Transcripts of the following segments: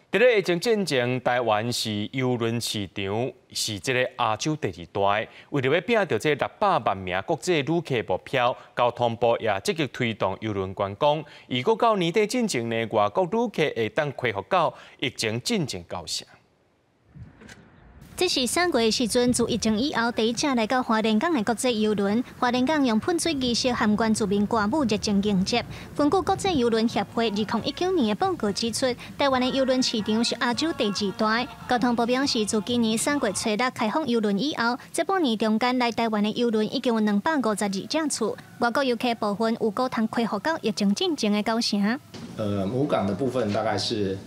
佇咧疫情進前，台灣是郵輪市場是這个亞洲第二大。為著欲拚著這600萬名國際旅客目標，交通部也積極推動郵輪觀光。預估到年底進前呢，外國旅客會當恢復到疫情進前九成。這是3月的時陣，自疫情以後第一隻來到花蓮港的國際郵輪。花蓮港用噴水儀式和原住民歌舞熱情迎接。根據國際郵輪協會2019年的報告指出，台灣的郵輪市場是亞洲第二大。交通部表示，自今年3月初六開放郵輪以後，這半年中間來台灣的郵輪已經有252隻次。外國遊客部分預估通恢復到疫情進前的九成。母港的部分大概是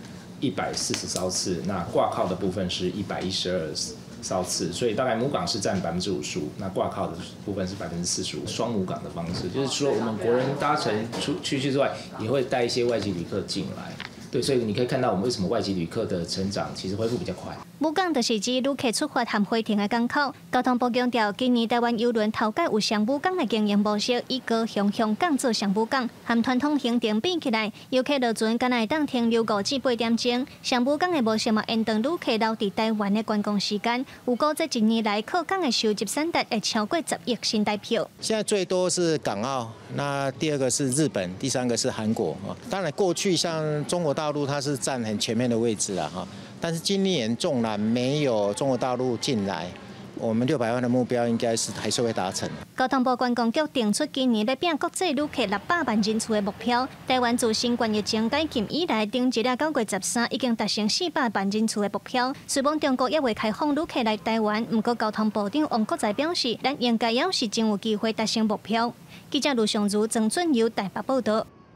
140艘次，那掛靠的部分是112艘次，所以大概母港是佔55%，那掛靠的部分是45%。雙母港的方式，就是除了我們國人搭乘出去之外，也會帶一些外籍旅客進來。對，所以你可以看到我們為什麼外籍旅客的成長其實恢復比較快。母港就是指旅客出發和回程的港口。交通部強調，今年台灣郵輪頭擺有雙母港的經營模式，以高雄香港做上母港，和傳統行程比起來，遊客落船敢若會當停留5至8點鐘。雙母港的模式嘛，延長旅客留佇台灣的觀光時間。預估這一年來靠港的收入產值會超過10億新台票。現在最多是港澳，那第二個是日本，第三個是韓國。當然過去像中國大陸，它是佔很前面的位置了哈。但是今年縱然沒有中國大陸進來，我們600萬的目標應該是還是會達成。交通部觀光局定出今年欲拚國際旅客600萬人次的目標。台灣自新冠疫情解禁以來，頂一日9月13已經達成400萬人次的目標。雖罔中國猶未開放旅客來台灣，毋過交通部長王國材表示，咱應該猶是真有機會達成目標。記者盧尚如、曾俊佑台北報道。